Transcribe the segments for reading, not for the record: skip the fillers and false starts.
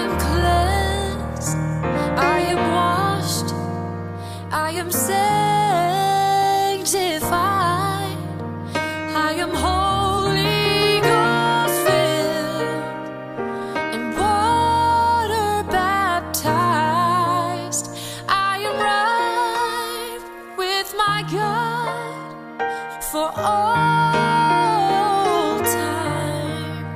am cleansed, I am washed, I am sanctified, I am Holy Ghost filled and water baptized. I am right with my God for all time.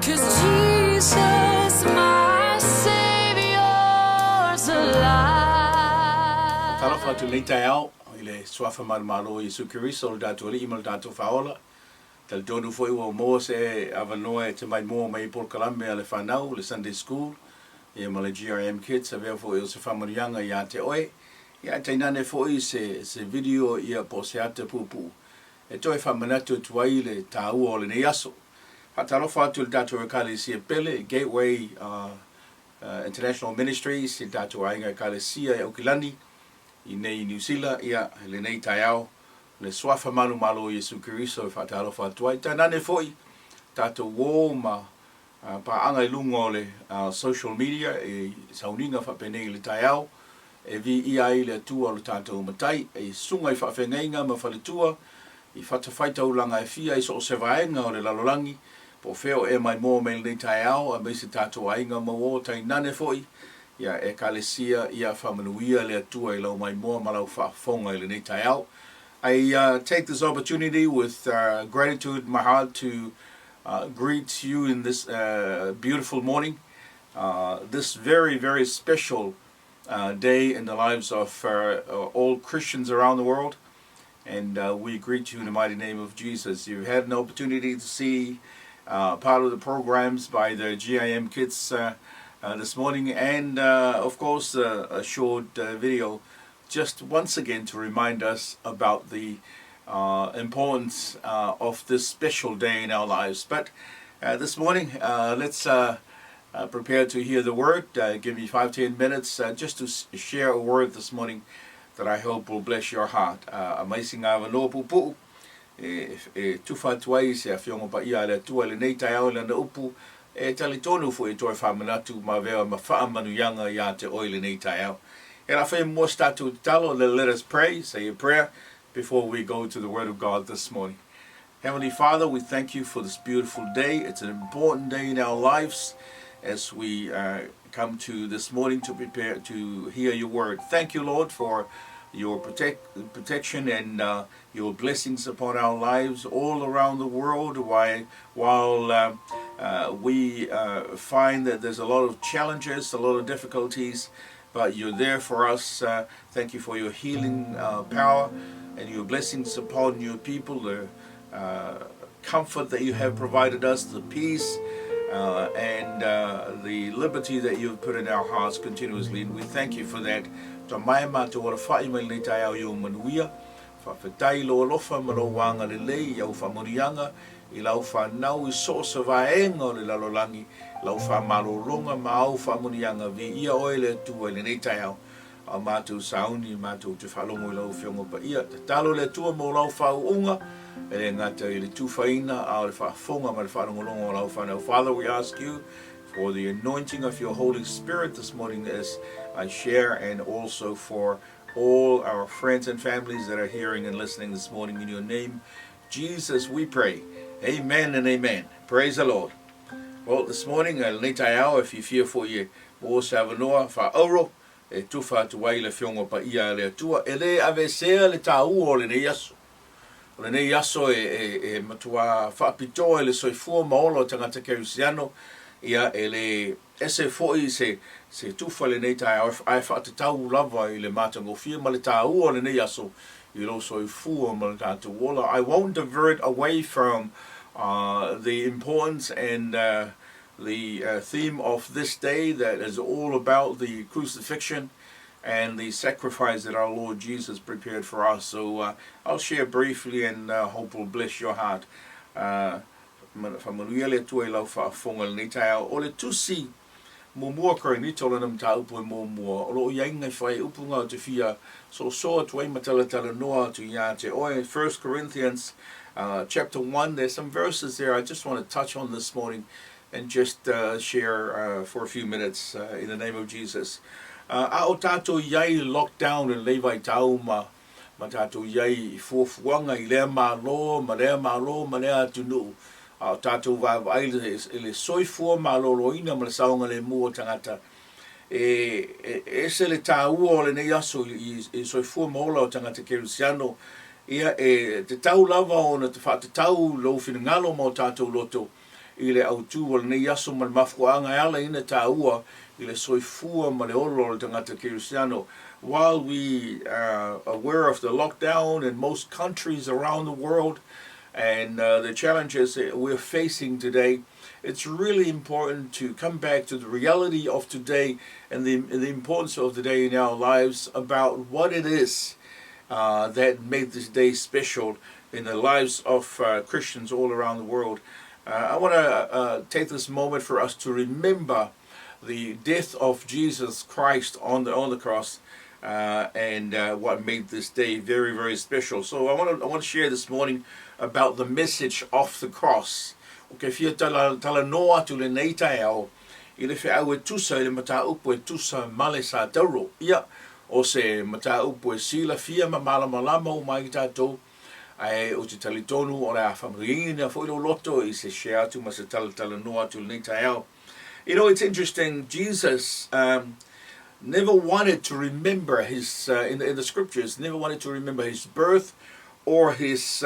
'Cause Jesus, my Savior's alive. Talofa atu i lenei taeao i le Suafa Manumalo o Iesu Keriso o le tatou Alii ma le tatou Faaola. Talitonu foi ua maua se avanoa e te maimoa mai ai polokalame a le fanau, le Sunday School, ia ma le GRM Kids, avea foi o se faamanuiaga ia te oe. Ia ae tainane foi se se video ia po o se ata puupuu e toe faamanatu atu ai le taua o lenei aso. Faatalofa atu i le tatou Ekalesia pele, Gateway International Ministries, i le tatou aiga Ekalesia i Aukilani, i nei i Niu Sila, ia, i lenei taeao, le Suafa Manumalo o Iesu Keriso e faatalofa atu ai. Tainane foi tatou uō ma paaga i luga o le social media i sauniga faapenei i le taeao e viia ai le Atua o le tatou Matai, i susuga i faafeagaiga ma faletua, i fatafaitaulaga e fia i so o se vaega o le lalolagi, po o fea o e maimoa mai i lenei taeao, aemaise tatou aiga mauō tainane foi, ia Ekalesia, ia faamanuia le Atua i lau maimoa ma lau faafofoga i lenei taeao. I take this opportunity with gratitude in my heart to greet you in this beautiful morning, this very, very special day in the lives of all Christians around the world. And we greet you in the mighty name of Jesus. You've had an opportunity to see part of the programs by the GIM Kids this morning, and of course, a short video just once again to remind us about the importance of this special day in our lives. But this morning, let's prepare to hear the word. Give me 5, 10 minutes just to share a word this morning that I hope will bless your heart. Aumai sina avanoa puupuu e tufa atu ai se Afioga Paia a le Atua i lenei taeao i Lana upu e talitonu foi e toe faamanatu ma avea ma faamanuiaga ia te oe i lenei taeao. E la fai mua se tatou tatalo, let us pray, say a prayer before we go to the Word of God this morning. Heavenly Father, we thank you for this beautiful day. It's an important day in our lives as we come to this morning to prepare to hear your word. Thank you, Lord, for your protection and your blessings upon our lives all around the world while we find that there's a lot of challenges, a lot of difficulties, but you're there for us. Thank you for your healing power and your blessings upon your people, the comfort that you have provided us, the peace and the liberty that you've put in our hearts continuously. And we thank you for that. Ta mai mātou ora whai mai lenei taeao i o manuia. Faafetai lou alofa ma lou agalelei i au faamanuiaga i lau fanau i so o se vaega o le lalolagi, lau faamalologa ma au faamanuiaga viia oe le Atua i lenei taeao. A matou sauni matou te faalogo i lau Afioga Paia. Tatalo le Atua mo lau faauuga, e le gata i le tufaina a o le faafofoga ma le faalogologo o lau fanau. Father, we ask you for the anointing of your Holy Spirit this morning as I share, and also for all our friends and families that are hearing and listening this morning. In your name, Jesus, we pray. Amen and amen. Praise the Lord. Well, this morning, lenei taeao e fiafia foi e maua se avanoa faauro e tufa atu ai le Afioga Paia a le Atua. E le aveesea le taua o lenei aso. O lenei aso e matuā faapitoa i le soifua ma ola o tagata kerisiano, ia e le ese foi se tufa lenei taeao ae faatatau lava i le matagofie ma le taua o lenei aso i lou soifua ma le tatou ola. I won't divert away from the importance and the theme of this day that is all about the crucifixion and the sacrifice that our Lord Jesus prepared for us. So I'll share briefly and hope will bless your heart. Faamanuia le Atua i lau faafofoga i lenei taeao. O le tusi muamua Korinito lana mataupu e muamua, o lo o i ai nai faaiupuga ou te fia soosoo atu ai ma talatalanoa atu ia te oe. 1 Corinthians chapter 1, there's some verses there I just want to touch on this morning. and just share for a few minutes in the name of Jesus. A o tātou i ai lockdown i lenei vaitau ma, ma tātou i ai i fuafuaga i lea Malo ma lea Malo ma lea atunuu, a o tātou vaavaai i le soifua maloloina ma le saogalemu o tagata, e, e ese le tāua o lenei aso i, i soifua ma ola o tagata kerisiano, ia e tatau lava ona faatatau lou finagalo ma o tātou loto i le autū o lenei aso ma le mafuaaga e ala ai ona taua i le soifua ma le ola o le tagata kerisiano. While we are aware of the lockdown in most countries around the world and the challenges that we're facing today, it's really important to come back to the reality of today and the, the importance of the day in our lives about what it is that made this day special in the lives of Christians all around the world. I want to take this moment for us to remember the death of Jesus Christ on the on the cross and what made this day very very special. So I want to I want to share this morning about the message of the cross. Ou te fia tala, talanoa atu lenei taeao i le feau e tusa i le mataupu e tusa ma le satauro. Ia, o se mataupu e silafia ma malamalama uma ai tatou, ae ou te talitonu o le a faamalieina foi lou loto i se share atu ma se talatalanoa atu i lenei taeao. You know, it's interesting, Jesus never wanted to remember his, in, the, in the scriptures, never wanted to remember his birth or his,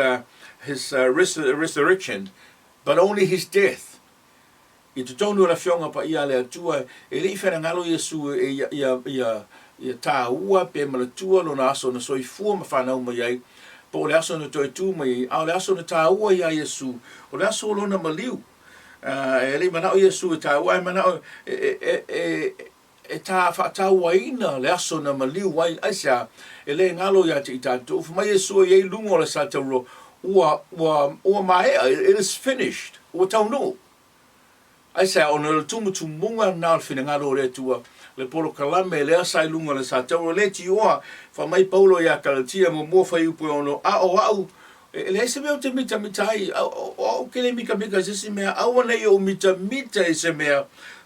his resurrection, but only his death. I totonu o le Afioga Paia a le Atua, e le i finagalo Iesu e ia, ia, ia, ia tāua pe manatua lona aso na soifua ma whanau mai ai, po o le aso na toe tū mai ai, a o le aso na tāua iā Iesu, o le aso o lona maliu. E le i manao Iesu e tāua, ae manao e, e, e, e, e tā faatauaina le aso na maliu ai, aisea, e le galo iā te i tātou, fai mai Iesu e i ai i luga o le satauro, ua, ua, ua maea, it is finished, ua taunuu. Aisea, ona o le tumutumuga lena o le finagalo o le Atua, le polokalame lea sa i luga o le satauro, e le tioa, fai mai Paulo iā Kalatia muamua fuaiupu e ono, a o a'u, e leai se mea ou te mitamita ai, o a'u ou te le mikamika i se isi mea, aua ne i ou mitamita i se mea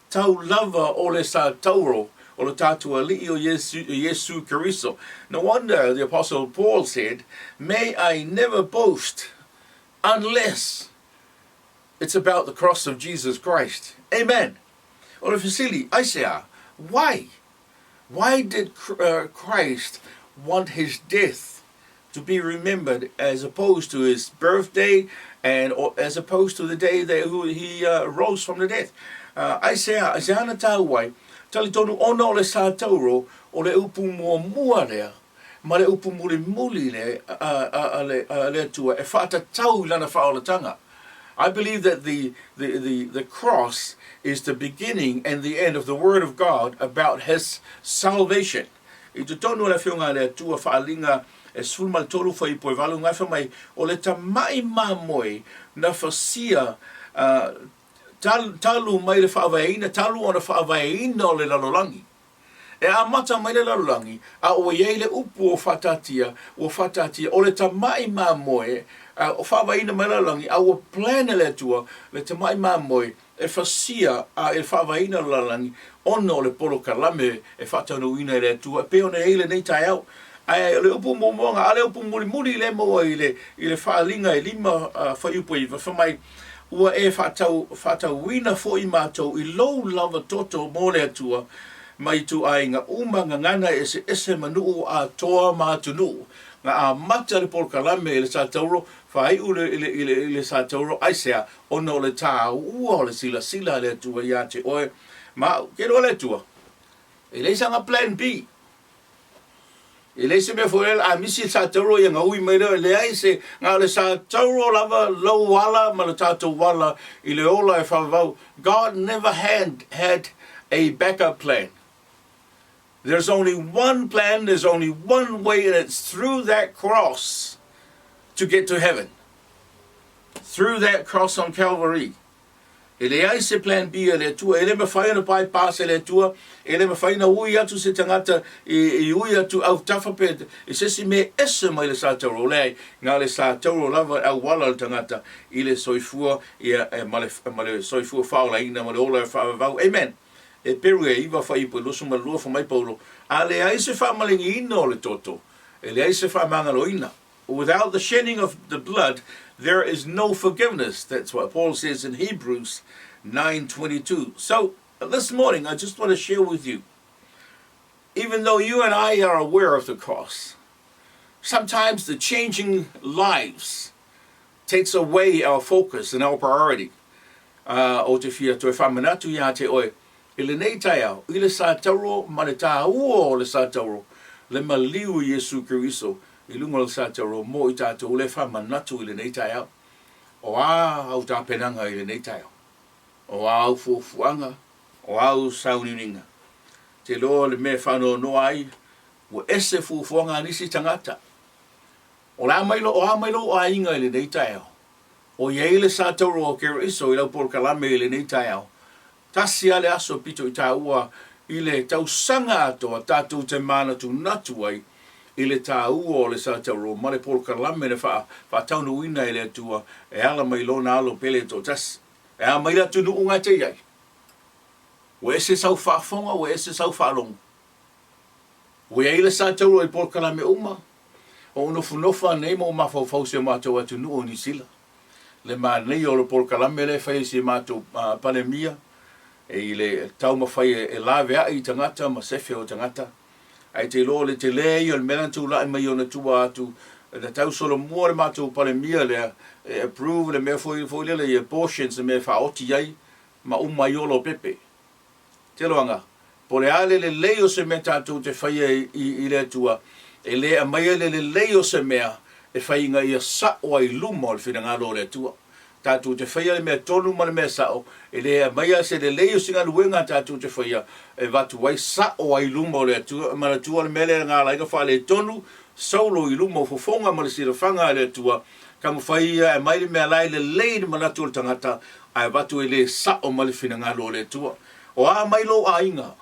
tau lava o le satauro o le tātou Alii o Iesu, Iesu Keriso. No wonder the Apostle Paul said, May I never boast unless it's about the cross of Jesus Christ. Amen. O le fesili, aisea, why? Why did Christ want his death to be remembered as opposed to his birthday and or as opposed to the day that he rose from the death? Aisea, aisea na tāu ai, talitonu ona o le satauro o le upu muamua lea ma le upu mulimuli le a, a, a, le, a le Atua e faatatau i lana faaolataga. I believe that the, the, the, the cross is the beginning and the end of the word of God about his salvation. I totonu o le Afioga a le Atua faaaliga e 13 fuaiupu e valu gae fai mai, o le tama'i mamoe na fasia uh, talu mai le faavaeina, talu ona faavaeina o le lalolagi. E amata mai le lalolagi, a ua i ai le upu o faataatia, ua faataatia, o le tama'i mamoe, a o faavaeina mai le lalolagi, a ua plan e le Atua le tama'i mamoe e fasia a e faavaeina le lalolagi ona o le polokalame e faataunuuina e le Atua e pei ona i ai lenei taeao. Ae o le upu muamua, a o le upu mulimuli lea e maua i le, i le faaaliga e lima fuaiupu e iva, fai mai, Ua e faatau, faatauina foi matou i lou lava toto mo le Atua, mai ituaiga uma, gagana eseese ma nuu atoa ma atunuu. Na amata le polokalame i le satauro, faaiu le, i le, i le, i le satauro, aisea? Ona o le tāua o le silasila a le Atua iā te oe ma au. Ke iloa le Atua, e leai sana plan B. E leai se mea foi lele, a misi le satauro ia gaui mai lea, e leai se, na o le satauro lava lou ala ma le tatou ala i le ola e faavavau. God never had, had a backup plan. There's only one plan, there's only one way, and it's through that cross to get to heaven. Through that cross on Calvary. E leai se plan B a le Atua, e le mafai ona bypass e le Atua, e le mafai ona ui atu se tagata i, i ui atu autafa pe i se isi mea ese mai le sa tauro. Leai, na o le sa tauro lava e auala le tagata i le soifua ia, e, ma, le, ma le soifua faaolaina ma le ola e faavavau. Amen. Heperu e 9 fuaiupu e 22 fai mai Paulo, A leai se faamalegiina o le toto, e leai se faamagaloina. Without the shedding of the blood, there is no forgiveness. That's what Paul says in Hebrews 9:22. So, this morning I just want to share with you even though you and I are aware of the cross, sometimes the changing lives takes away our focus and our priority. Uh, o te fia toe whamanatu iā te oe, i lenei taeao, i le sa tauro ma le tāua o le sa tauro, le maliu i Iesu Keriso, i luga o le sa tauro mō i tātou le whamanatu i lenei taeao. O a au tapenaga i lenei taeao? O a au fuafuaga? O a au sauniuniga? Te iloa le mea e faanoanoa ai, ua ese fuafuaga a nisi tagata. O le a mai o a mai lou aiga i lenei taeao? O i ai le sa tauro o Keriso i lau polokalame i lenei taeao. Tasi a le aso pito i tāua i le tausaga atoa tatou te mānatunatu ai i le tāua o le sa tauro ma le polokalame na faataunuuina e le Atua e ala mai Lona Alo pele toatasi. E a mai le atunuu nga te i ai? Ua ese sau faafofoga, ua ese sau faalogo. Ua i ai le sa tauro i polokalame uma. O ou nofonofo anei ma ou mafaufau i si o matou atunuu o Niu Sila. Le manaia o le polokalame lea e fai e si matou Palemia i le taumafai e laveai i tagata ma sefe o tagata. Ae te iloa o le tele ia o le mea lea na tulai mai i ona tua atu, na tau solomua le matou Palemia lea e approve le mea foi foi lele i abortions le mea e faaoti ai ma uma ai ola o pepe. Te loaga, po o le a le lelei o se mea tatou te faia i le Atua, e le aumaia le lelei o se mea e fai ina ia sa'o ai luma o le finagalo o le Atua. Tatou te faia le mea tonu ma le mea sa'o, e le aumaia se lelei o se galuega tatou te faia e avatu ai sa'o ai luma o le Atua. E manatua le mea lea na ala ai ona faaletonu Saulo i luma o fofoga ma le silafaga a le Atua, taumafai ia e aumai le mea la e lelei i le manatu o le tagata, ae avatu e le sa'o ma le finagalo o le Atua. O a mai lou aiga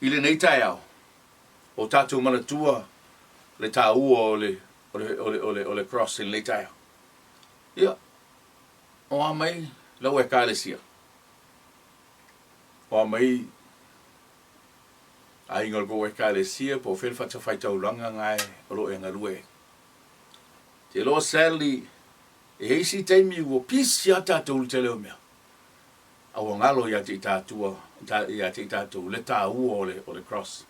i lenei taeao, o tatou manatua le taua o le, o le, o le, o le, o le cross i lenei taeao. Ia, o a mai lau Ekalesia? O a mai aiga o le tou Ekalesia po o fea le fatafaitaulaga na e o lo o e galue ai? Te iloa sadly, e i ai isi taimi ua pisi lava tatou i le tele o mea. A ua galo ia te i tatua, ia te i tatou le taua o le, o le cross.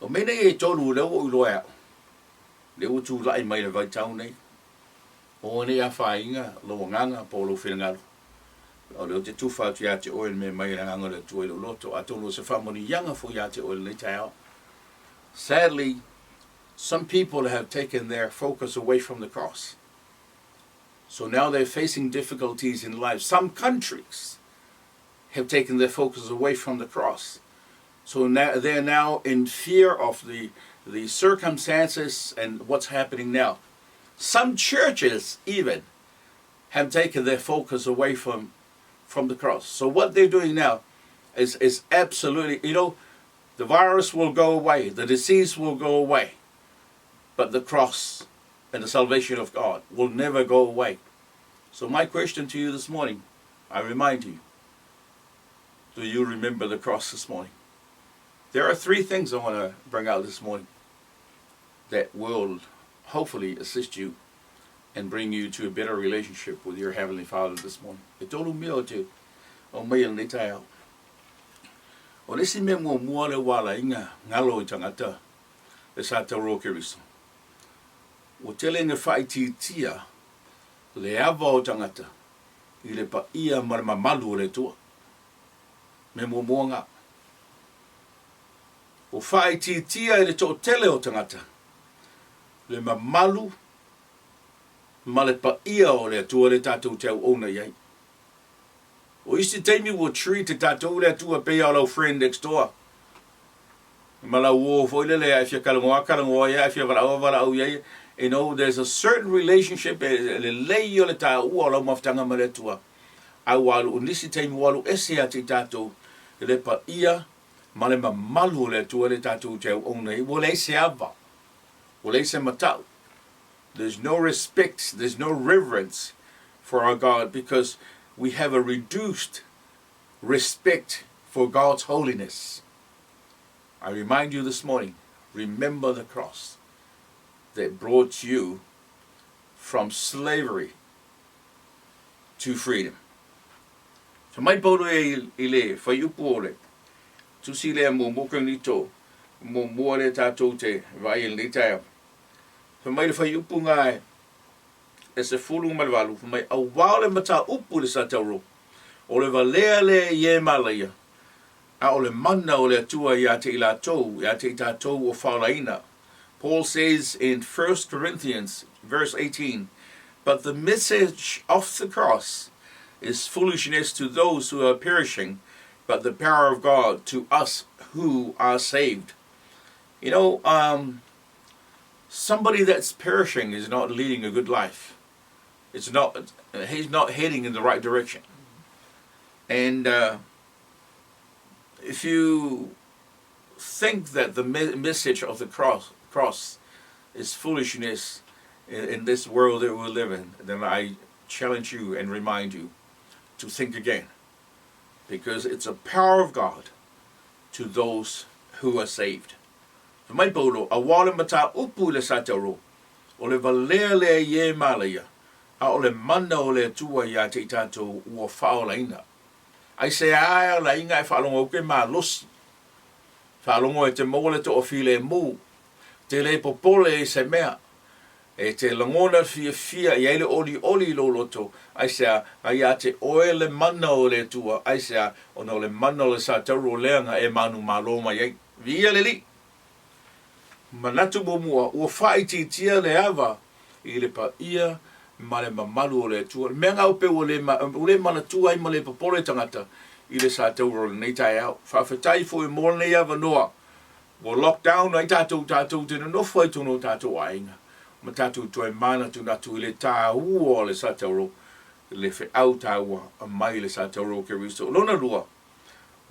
O mea nei e tolu lea ua ou iloa e au, lea ua tulai mai i le vaitau nei, aua ne i afaina lou agaga po o lou finagalo. O lea ou te tufa atu ia te oe le mea mai le Agaga o le Atua i lou loto, atonu o se faamanuiaga foi ia te oe i lenei taeao. Sadly, some people have taken their focus away from the cross. So now they're facing difficulties in life. Some countries have taken their focus away from the cross. So now they're now in fear of the, the circumstances and what's happening now. Some churches even have taken their focus away from, from the cross. So what they're doing now is, is absolutely, you know, the virus will go away, the disease will go away, but the cross and the salvation of God will never go away. So my question to you this morning, I remind you, do you remember the cross this morning? There are three things I want to bring out this morning that will hopefully assist you and bring you to a better relationship with your Heavenly Father this morning. E tolu mea o te o mai lenei taeao. O le isi mea muamua lea ua ala ai ona galo i tagata le sa tauro o Keriso, ua tele ina faaitiitia le ava o tagata i le paia ma le mamalu o le Atua. Mea muamua lena. Ua faaitiitia e le toatele o tagata le mamalu ma le paia o le Atua lea tatou te auauna i ai. O isi taimi ua treat e tatou le Atua pei a o lau friend next door. Ma lau uo foi lele a e fia talanoa, talanoa ia, a e fia valaau, valaau i ai. You know, there's a certain relationship, e lelei o le taua o lau mafutaga ma le Atua. A ua alu, o nisi taimi ua alu ese ia te i tatou i le paia ma le mamalu o le Atua lea tatou te auauna ai, ua leai se ava, ua leai se matau. There's no respect, there's no reverence for our God because we have a reduced respect for God's holiness. I remind you this morning, remember the cross that brought you from slavery to freedom. Fai mai Paulo ia i le fuaiupu o le tusi lea muamua Korinito muamua lea tatou te vaai i lenei taeao. Fai mai le fuaiupu nga e 18, fai mai, Auā o le mataupu i le Satauro, o le valea lea i e malaia, a o le mana o le Atua ia te i latou, ia te i tatou ua faolaina. Paul says in 1 Corinthians verse 18, But the message of the cross is foolishness to those who are perishing, but the power of God to us who are saved. You know, um, somebody that's perishing is not leading a good life. It's not, he's not heading in the right direction. And uh, if you think that the me- message of the cross, cross is foolishness in, in this world that we live in, then I challenge you and remind you to think again. Because it's a power of God to those who are saved. Fai mai Paulo, Auā le mataupu i le Satauro, o le valea lea i e malaia, a o le mana o le Atua iā te i tatou ua faaolaina. Aisea ae o laiga e faalogo au ke malosi. Faalogo e te maua le toafilemu, te le popole i se mea, e te lagona fiafia i ai le olioli i lou loto, aisea, a iā te oe le mana o le Atua, aisea, ona o le mana o le Satauro lea na e manumalo mai ai. Viia le Alii! Manatu muamua, ua faaitiitia le ava i le paia ma le mamalu o le Atua. Le mea gau pe ua le, ua le manatua ai ma le popole tagata i le Satauro o lenei taeao. Faafetai foi mo lenei avanoa ua lockdown ai tatou, tatou te nonofo ai tonu o tatou aiga ma tatou toe manatunatu i le tāua o le Satauro, le feau tāua mai le Satauro o Keriso. Lona lua,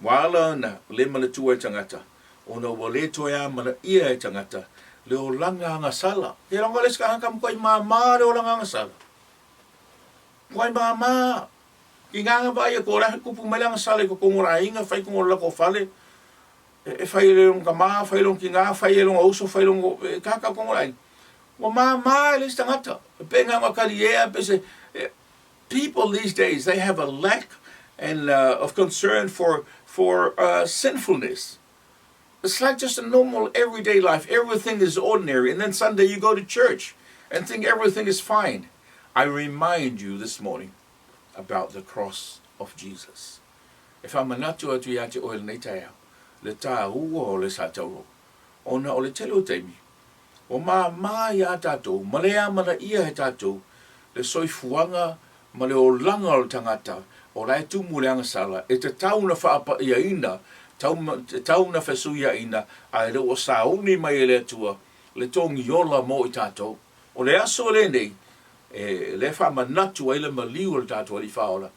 Ua ala ana le manatua e tagata, ona ua le toe amanaia e tagata le olaga agasala. He rongo le isi tagata makuai māmā le olaga agasala. Makuai māmā. Ki ngā ngā vaai a ko rahi kupu mai le agasala i ko kongo rāinga, whai kongo lako whale, e whai e longa kamā, whai longa ki ngā, whai e longa uso, whai longa, e kākau kongo rāinga. Ua māmā e le isi tagata. E pē ngā ngā kari ea, pe se, e, People these days, they have a lack and, uh, of concern for, for uh, sinfulness. It's like just a normal everyday life. Everything is ordinary. And then Sunday you go to church and think everything is fine. I remind you this morning about the cross of Jesus. E whamanatu atu ia te oe lenei taeao, le tāua o le satauro, ona o le tele o taimi, Ua māmā iā tātou, ma le amanaia he tātou, le soifuaga ma le olaga o le tagata o la e tumu i le agasala, e tatau ona faapaiaina, tatau ona fesuiaina, a e le ua sauni mai e le Atua le togiola mo i tātou. O le aso lenei, e le faamanatu ai le maliu o le tatou Alii Faaola,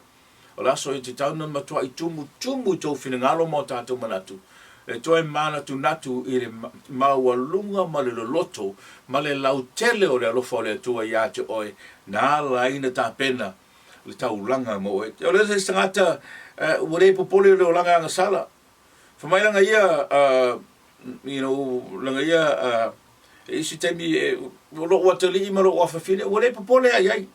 O le aso e tatau ona matuai tumutumu i tou finagalo ma o tatou manatu, e toe manatunatu i le maualuga ma le loloto ma le lautele o le alofa o le Atua iā te oe, na ala ai na tapena le taulaga mo oe. O le isi tagata ua le popole i le olaga agasala. Fai mai lana ia, you know, lana ia, e isi taimi, o lou atalii ma lou afafine, ua le popole lava i ai.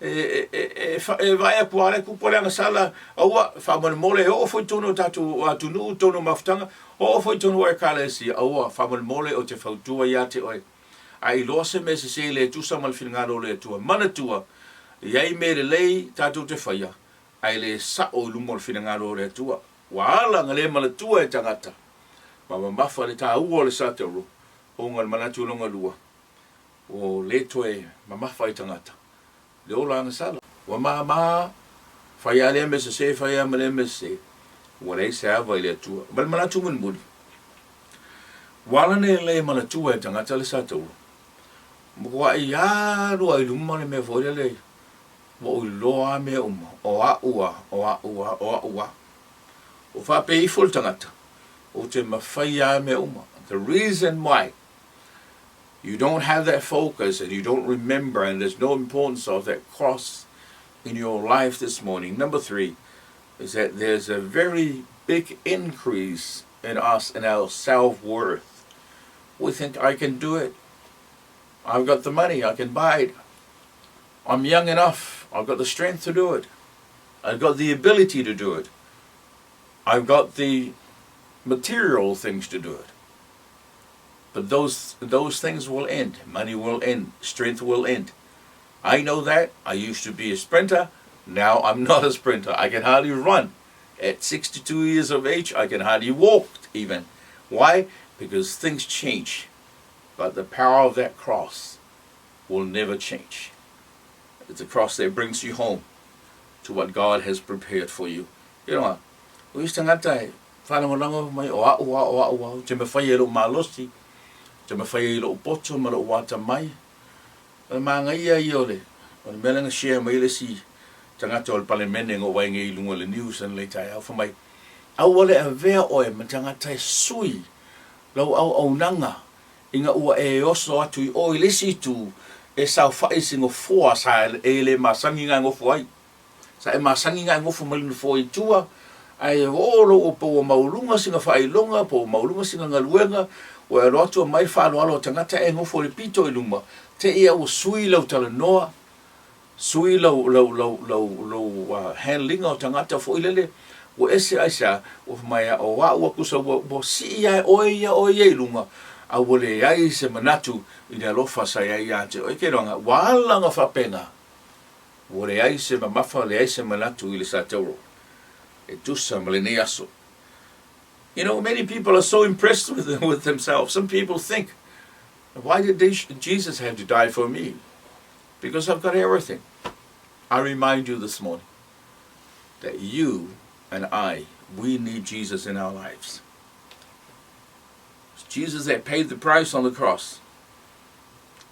E vaai atu lava le kupu a le agasala, aua, faamolemole, e oo foi i totonu o tatou atunuu, totonu o mafutaga, oo foi i totonu o Ekalesia, aua, faamolemole, ou te fautua ia te oe, a iloa se mea sese le tusa ma le finagalo o le Atua, manatua, e i ai mea lelei tatou te faia, ae le sao i luma o le finagalo o le Atua. Ua ala ona le manatua e tagata, ma mamafa le taua o le Satauro, ona o le manatu lona lua, Ua le toe mamafa i tagata le ola agasala. Ua māmā, fai a lea mea sese, fai a ma lea mea sese, ua leai se ava i le Atua. Ma le manatu mulimuli, ua ala nei le manatua e tagata le sa taua, makuai alu ai luma le mea foi lele, Ua ou iloa lava mea uma, o a'u a, o a'u a, o a'u a. Ua faapea ifo le tagata, Ou te mawhai a mea uma. The reason why you don't have that focus and you don't remember and there's no importance of that cross in your life this morning. Number 3 is that there's a very big increase in us in our self-worth. We think I can do it. I've got the money, I can buy it. I'm young enough, I've got the strength to do it. I've got the ability to do it. I've got the material things to do it. But those those things will end. Money will end. Strength will end. I know that. I used to be a sprinter. Now I'm not a sprinter. I can hardly run. At 62 years of age, I can hardly walk even. Why? Because things change. But the power of that cross will never change. It's a cross that brings you home to what God has prepared for you. You know, o isi tagata e faalagolago mai o a'u a, o a'u a, ou te mafai e lo'u malosi, ou te mafai ai i lo'u poto ma lo'u atamai. O le magaia ia o le, o le mea lea na share mai ai le isi tagata o le Palemene na ou vaai nei i luga o le news ananei taeao, fai mai, Aua le avea oe ma tagata e sui lau auaunaga ina ua e oso atu i o i le isi itu e saofaʻi i se nofoa sa e le masani ona e nofo ai. Sa e masani ona e nofo ma le nofoa i tua, ae oo lou ua pau ua maualuga sina faailoga, pau ua maualuga sina galuega, ua e alo atu aumai le faaaloalo a tagata e nofo i le pito i luma, te i a ua sui lau talanoa, sui lau, lau, lau, lau, lou handling ina o tagata foi lele, ua ese aisea, ua fai mai o a'u atu sa ua, ua sii ae oe ia oe ia i luga, a ua leai se manatu i le alofa sa i ai ia te oe. Ke iloaga, ua ala ona faapena, ua leai se mamafa, leai se manatu i le satauro e tusa ma lenei aso. You know, many people are so impressed with, with themselves. Some people think, why did they, Jesus have to die for me? Because I've got everything. I remind you this morning that you and I, we need Jesus in our lives. It's Jesus that paid the price on the cross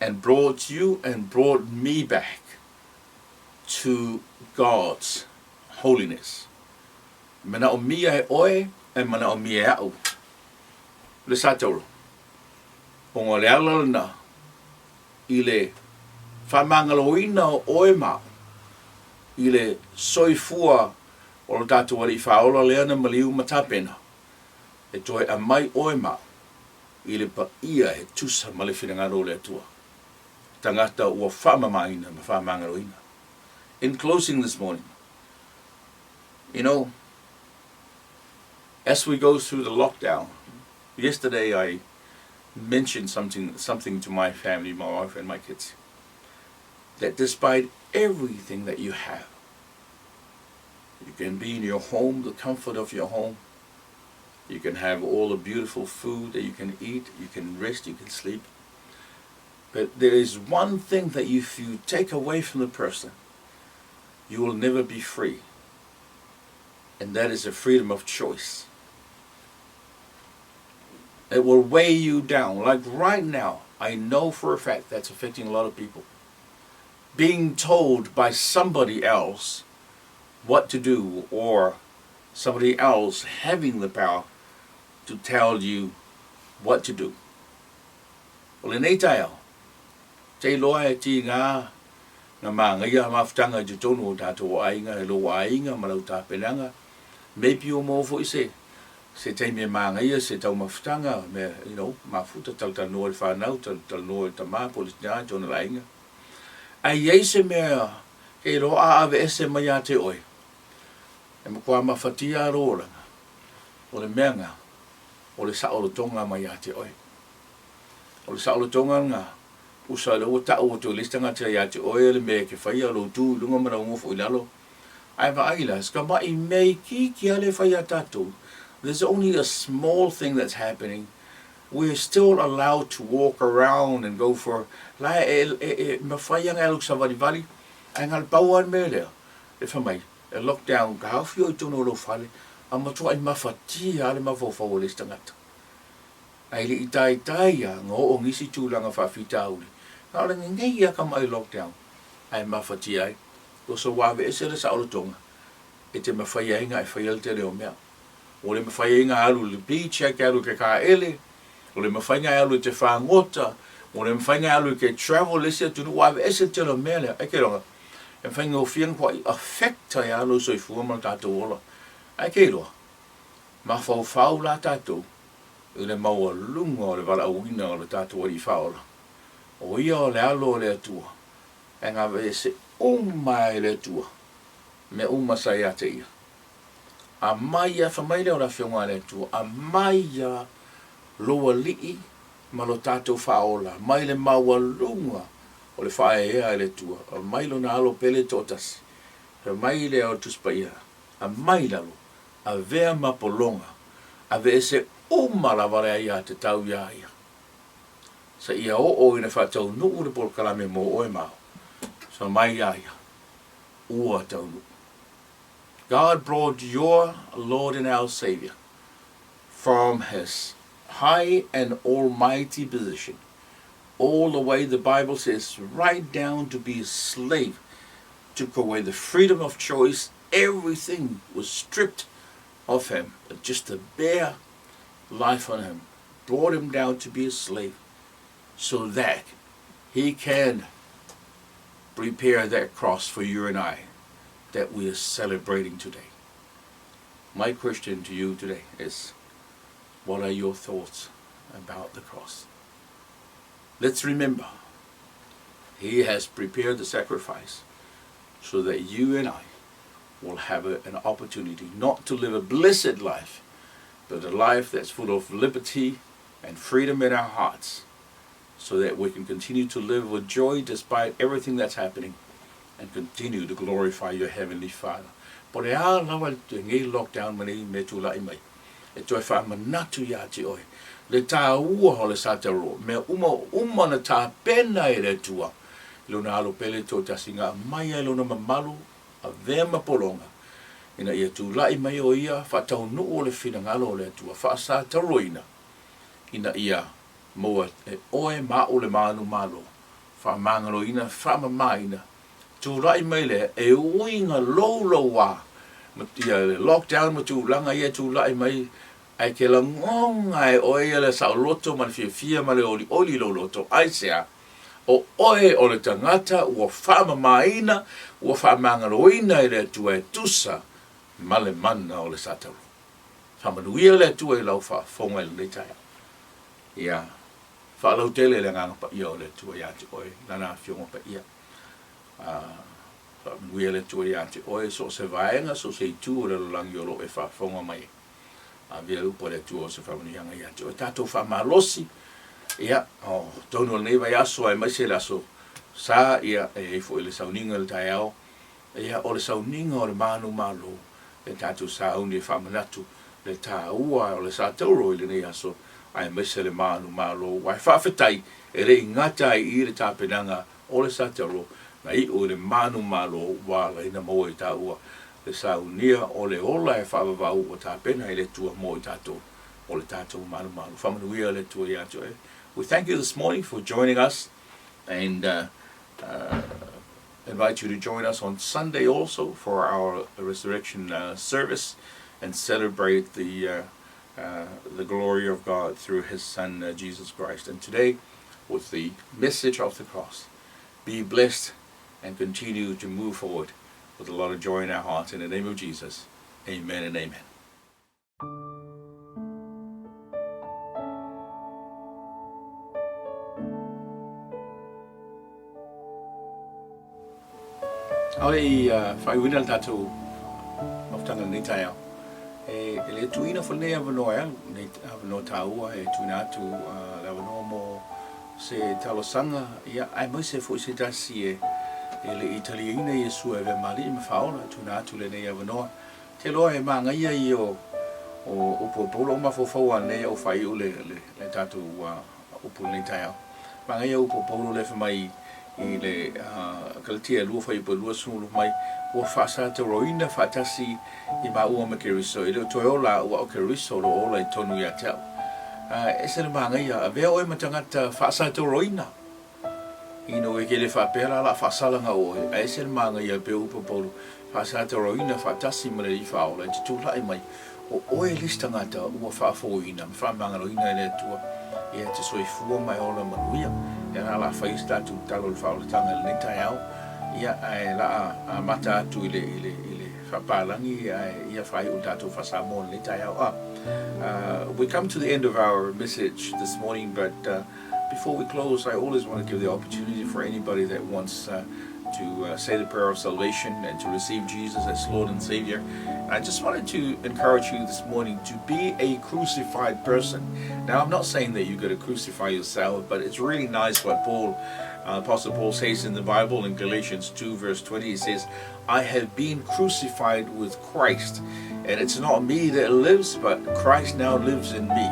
and brought you and brought me back to God's holiness. Manaʻomia e ʻoe e manaʻomia e aʻu le satauro. Ona o le ala lena i le faamagaloina o ʻoe ma aʻu i le soifua o lo tatou Alii Faaola lea na maliu ma tapena e toe aumai ʻoe ma aʻu i le paia e tusa ma le finagalo o le Atua, tagata ua faamamaina ma faamagaloina. In closing this morning, you know, as we go through the lockdown, yesterday I mentioned something, something to my family, my wife and my kids, that despite everything that you have, you can be in your home, the comfort of your home. You can have all the beautiful food that you can eat, you can rest, you can sleep. But there is one thing that if you take away from the person, you will never be free. And that is the freedom of choice. It will weigh you down. Like right now, I know for a fact that's affecting a lot of people. Being told by somebody else what to do or somebody else having the power to tell you what to do. O lenei taeao, te iloa e tīgā ngā māngaia a mafutaga i totonu o tātou aiga, e lou aiga ma lau tapenaga, maybe o maua foi se se taimi e māngaia, se taumafutaga, mea, you know, mafuta, talatalanoa i le whanau, talatalanoa i le tama, po o le tinā, i tōna lainga. Ae i ai se mea kei iloa a aveese mai ia te oe, e matua mafatia a lou olaga, o le mea nga, o le saolotoga mai ia te oe. O le saolotoga nga, usa lea ua ta'u atu e le isi tagata ia te oe le mea e te faia, lou tu i luga ma lau nofo i lalo. Ae vaai la, se tamaʻi mea itiiti lava lea e fai ia tatou, there's only a small thing that's happening, we're still allowed to walk around and go for, la e, e, e mafai ana e alu savalivali, ae na o le pau lava le mea lea, e fai mai, e lockdown, ka haofi oe i totonu o lou fale, a matuaʻi mafatia lava le mafaufau o le isi tagata. Ae le i taetai a na oo nisi tulaga faafitauli, na o le nenei lava tamaʻi lockdown, ae mafatia ai. Oso ua aveese le saolotoga e te mafai ai ona e faia le tele o mea. Ua le mafai ai ona alu i le beach ae te alu i ke kaele, ua le mafai ona e alu i te fagota, ua le mafai ona e alu i ke travel i le isi atunuu, ua aveese le tele o mea lea. Ae te iloa, e faigofie ona toai affect ai lava lou soifua ma le tatou ola. Ae te iloa, mafaufau la tatou i le maualuga o le valaauina o le tatou Alii Faaola, o Ia o le Alo o le Atua, e gaveese uma ai e le Atua mea uma sa ia te Ia. Aumai ia, fai mai lea o le Afioga a le Atua, aumai ia lou Alii ma lo tatou Faaola mai le maualuga o le faaeaea e le Atua, aumai Lona Alo pele toatasi, fai mai lea o le Tusi Paia, aumai i lalo, avea ma pologa, aveese uma lava le aiatatau iā Ia. Seia oo ina faataunuu le polokalame mo oe ma au. Fai mai iā Ia, Ua taunuu. God brought your Lord and our Saviour from His high and almighty position all the way, the Bible says, right down to be a slave, took away the freedom of choice, everything was stripped of him, but just to bear life on him, brought him down to be a slave so that he can prepare that cross for you and I that we are celebrating today. My question to you today is what are your thoughts about the cross? Let's remember, He has prepared the sacrifice so that you and I will have a, an opportunity not to live a blessed life, but a life that's full of liberty and freedom in our hearts, so that we can continue to live with joy despite everything that's happening and continue to glorify your Heavenly Father. Po o le a lava lenei lockdown ma nei mea tulai mai, e toe faamanatu iā te oe le tāua o le Sataro, mea uma uma na tapena e le Atua i Lona Alo Pele toatasi na aumai ai Lona mamalu avea ma pologa ina ia tulai mai o Ia faataunuu o le finagalo o le Atua faasataroina ina ia maua e oe ma a'u le manumalo faamagaloina faamamaina tulai mai lea e uiga louloua ma ia le lockdown ma tulaga ia e tulai mai ae ke lagona e oe ia le saoloto ma le fiafia ma le olioli i lou loto aisea o oe o le tagata ua faamamaina ua faamagaloina e le Atua e tusa ma le mana o le Satalo. Faamanuia le Atua i lau faafofoga i lenei taeao. Ia faalautele le Agaga Paia o le Atua ia te oe, Lana Afioga Paia. Faamanuia le Atua ia te oe, so o se vaega, so o se itu o le lalolagi o lo o e faafofoga mai ai. Avea le upu a le Atua o se faamanuiaga ia te oe. Tatou faamalosi, ia, o totonu o lenei vaiaso aemaise le aso Sa, ia, e i ai foi le sauniga i le taeao, ia, o le sauniga o le manumalo, e tatou sauni e faamanatu le taua o le Sa Tauro i lenei aso, aemaise le manumalo, aua e faafetai e le i gata ai i i le tapenaga o le Sa Tauro, na iu i le manumalo ua ala ai ona maua i taua le saunia o le ola e faavavau ua tapena e le Atua mo i tatou o le tatou manumalo. Faamanuia le Atua ia te oe. We thank you this morning for joining us and uh, uh, invite you to join us on Sunday also for our resurrection uh, service and celebrate the uh, uh, the glory of God through His Son uh, Jesus Christ. And today, with the message of the cross, be blessed and continue to move forward with a lot of joy in our hearts. In the name of Jesus, amen and amen. ʻAʻole i faaiuina le tatou mafutaga i lenei taeao. E le tuuina foi lenei avanoa e alu, lenei avanoa taua e tuuina atu le avanoa mo se talosaga, ia, aemaise foi se tasi e le i taliaina Iesu e avea ma Alii ma Faaola, e tuuina atu lenei avanoa. Te iloa e manaia ia o upu a Paulo, o mafaufau lava nei a ou faaiu le tatou upu i lenei taeao. Manaia upu a Paulo lea fai mai i le Kalatia e 2 fuaiupu e 20 mai, ua faasatauroina faatasi i maua ma Keriso, e le o toe ola au, a o Keriso o lo o ola i totonu ia te au. E ese le manaia, avea oe ma tagata faasatauroina. Ina ua e kele faapea la, o le a faasalaga oe, ae ese le manaia pei o upu a Paulo, faasatauroina faatasi ma le Alii Faaola e te tulai mai, o oe le isi tagata ua faafouina ma faamagaloina e le Atua, ia te soifua ma e ola manuia. Ia la, o le a fai se tatou tatalo i le faaolataga i lenei taeao, ia, ae o le a amata atu i le, i le, i le faapalagi, ae ia faaiu le tatou faa-Samoa i lenei taeao. Ah, uh, we come to the end of our message this morning, but uh, before we close, I always want to give the opportunity for anybody that wants uh, to uh, say the prayer of salvation and to receive Jesus as Lord and Savior. I just wanted to encourage you this morning to be a crucified person. Now, I'm not saying that you've got to crucify yourself, but it's really nice what Paul, uh, Apostle Paul says in the Bible in Galatians 2, verse 20. He says, I have been crucified with Christ, and it's not me that lives, but Christ now lives in me.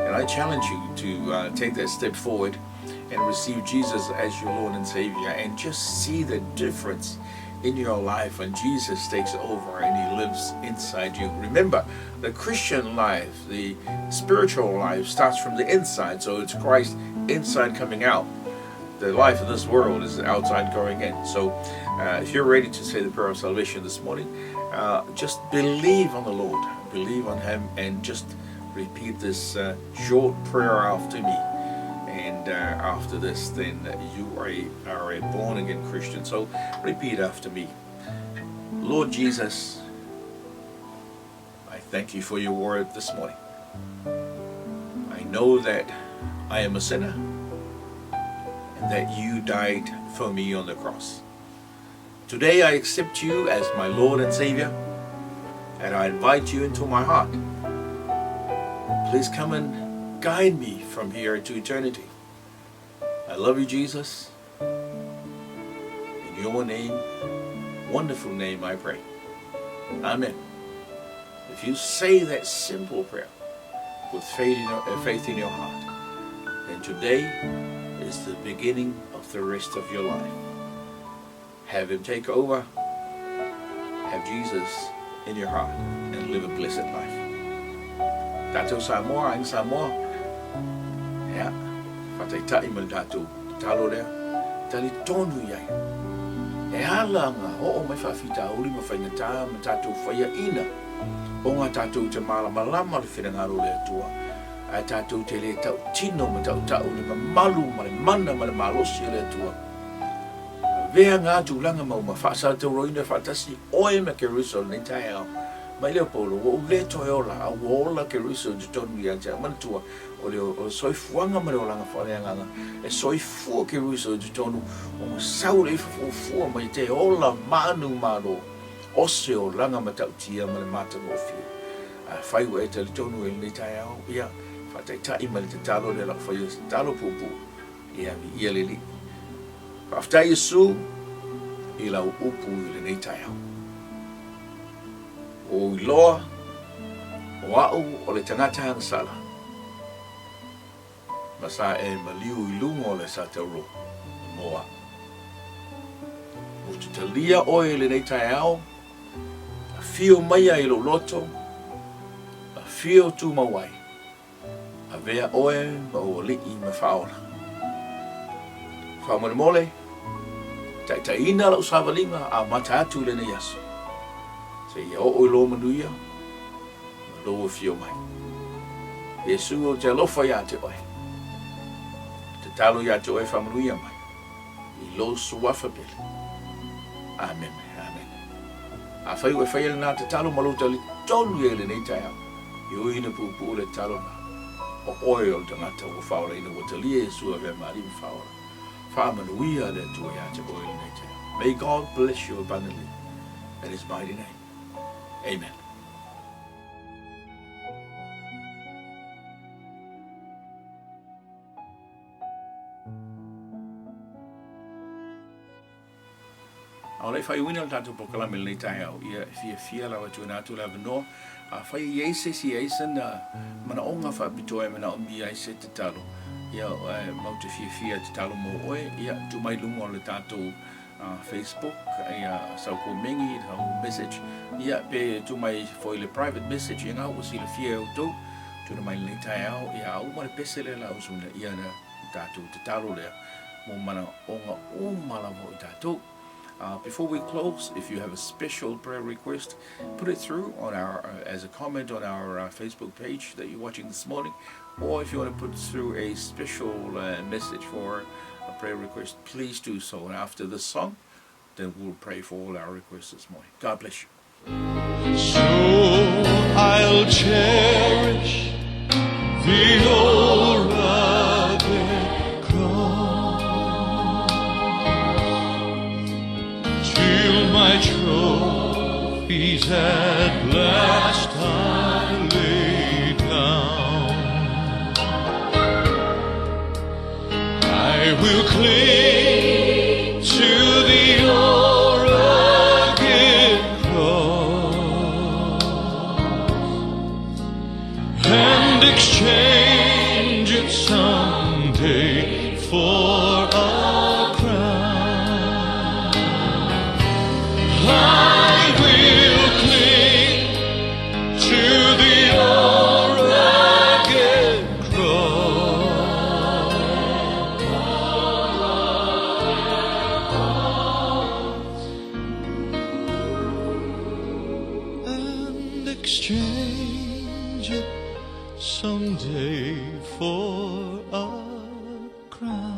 And I challenge you to uh, take that step forward and receive Jesus as your Lord and Savior and just see the difference in your life when Jesus takes over and He lives inside you. Remember, the Christian life, the spiritual life, starts from the inside, so it's Christ inside coming out. The life of this world is outside going in. So, uh, if you're ready to say the prayer of salvation this morning, uh, just believe on the Lord, believe on Him, and just repeat this uh, short prayer after me. And uh, after this, then you are a, are a born again Christian. So repeat after me Lord Jesus, I thank you for your word this morning. I know that I am a sinner and that you died for me on the cross. Today I accept you as my Lord and Savior, and I invite you into my heart. Please come and guide me from here to eternity. I love you, Jesus. In your name, wonderful name, I pray. Amen. If you say that simple prayer with faith in your, uh, faith in your heart, then today is the beginning of the rest of your life. Have Him take over. Have Jesus in your heart and live a blessed life. Tatou Samoa, aiga Samoa, ia, faataitai ma le tatou tatalo lea, talitonu i ai. E ala nga oo mai faafitauli ma faigata ma tatou faiaina ona tatou te malamalama le finagalo o le Atua, ae tatou te le tautino ma tautau le mamalu ma le mana ma le malosi o le Atua. Avea ngā tulaga mauma faasalatauroina faatasi oe ma Keriso i lenei taeao. Mai lea o Paulo, ua ou le toe ola, a ua ola Keriso i totonu ia te au. Manatua, o le, o le soifuaga ma le olaga faaleagaga, e soifua Keriso i totonu o nga sau le ifo fuafua mai te ola manumalo o se olaga matautia ma le matagofie. Afai ua e talitonu i lenei taeao, ia, faataitai mai le tatalo lea lau faia se tatalo puupuu. Ia viia le Alii. Faafetai Iesu i lau upu i lenei taeao. Ua ou iloa o a'u o le tagata agasala, ma sa e maliu i luga o le satauro mo a'u. Ou te talia oe i lenei taeao, afio maia i lou loto, afio tumau ai. Avea oe ma ou alii ma faaola. Faamolemole, taitaiina lau savaliga amata atu i lenei aso, seia oo i lou manuia ma lou afio mai. Iesu, ou te alofa iā te oe. Tatalo iā te oe faamanuia mai i lou suafa pele. Amene. Amene. Afai ua e faia lena tatalo ma lou talitonu i ai i lenei taeao, i ui ina puupuu le tatalo lena, o oe o le tagata ua faaolaina ua talia Iesu avea ma Alii ma Faaola. Faamanuia le Atua iā te oe i lenei taeao. May God bless you abundantly in His mighty name. Amen. A o le faaiuina o le tatou polokalame i lenei taeao, ia e fiafia lava e tuuina atu le avanoa, afai e i ai se isi e i ai sana manaoga faapitoa e manaomia ai se tatalo, ia e matou te fiafia e tatalo mo oe, ia tuu mai i luga o le tatou Facebook, ia sau komeni, sau message, ia pe tuu mai foi i le private message, ia nga ua silafia e outou, tuuina mai i lenei taeao, ia a uma le pese lea la usuina, ia na tatou tatalo lea. Mo manaoga uma lava o i tatou. Before we close, if you have a special prayer request, put it through on our as a comment on our Facebook page that you're watching this morning, or if you want to put through a special message for a prayer request, please do so. And after this song, then we'll pray for all our requests this morning. God bless you. So I'll cherish the old rugged cross till my trophies at last I lay down. I will cling to the old rugged cross and exchange it someday for a crown. I will cling to the old rugged cross. And exchange it someday for a crown.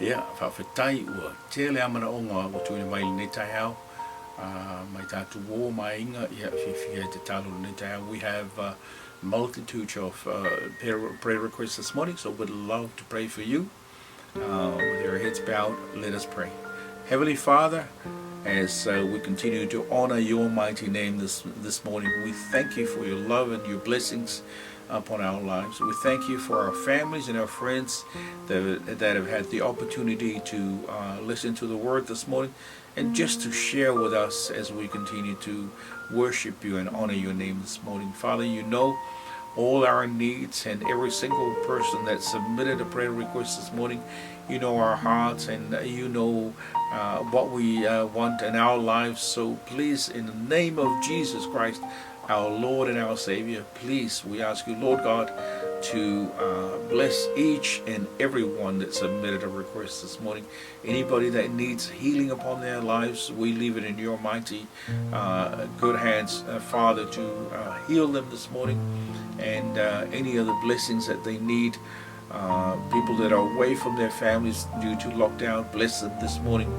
Ia, faafetai ua tele a manaoga ua tuuina mai i lenei taeao, mai tatou uō ma aiga, ia, fiafia e tatalo i lenei taeao. We have a multitude of prayer requests this morning, so we'd love to pray for you. With your heads bowed, let us pray. Heavenly Father, as we continue to honor your mighty name this morning, we thank you for your love and your blessings upon our lives. We thank you for our families and our friends that have had the opportunity to listen to the word this morning and just to share with us as we continue to worship you and honor your name this morning. Father, you know all our needs and every single person that submitted a prayer request this morning. You know our hearts and you know what we want in our lives. So please, in the name of Jesus Christ, our Lord and our Savior, please, we ask you, Lord God, to bless each and every one that submitted a request this morning. Anybody that needs healing upon their lives, we leave it in your mighty good hands, Father, to heal them this morning, and any other blessings that they need. People that are away from their families due to lockdown, bless them this morning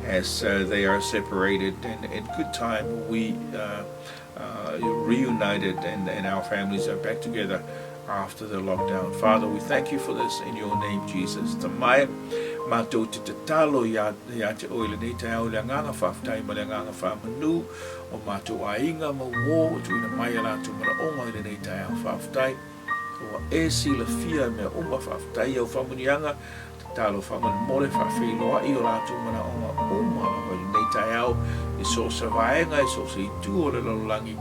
as they are separated. And in good time, we reunited and our families are back together after the lockdown. Father, we thank you for this in your name, Jesus. Tama e, matou te tatalo ia te oe i lenei taeao i le agaga faafetai ma le agaga faamanu o matou aiga ma uō ua tuuina mai a latou manaoga i lenei taeao faafetai. Ua e silafia mea uma faafetai i au faamanuiaga, tatalo faamolemole faafeiloai o latou manaoga uma lava i lenei taeao i so o se vaega i so o se itu o le lalolagi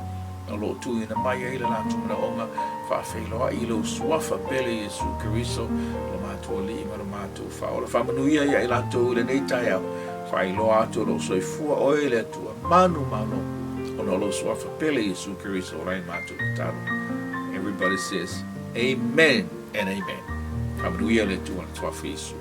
o lo o tuuina mai ai le latou manaoga faafeiloai i lou Suafa pele Iesu Keriso lo matou Alii ma lo matou Faaola. Faamanuia ia i latou i lenei taeao, faailoa atu o lo o soifua oe e le Atua manumalo ona o lou Suafa pele Iesu Keriso o la e matou tatalo. Everybody says amen and amen. Faamanuia le Atua i le Suafa Iesu.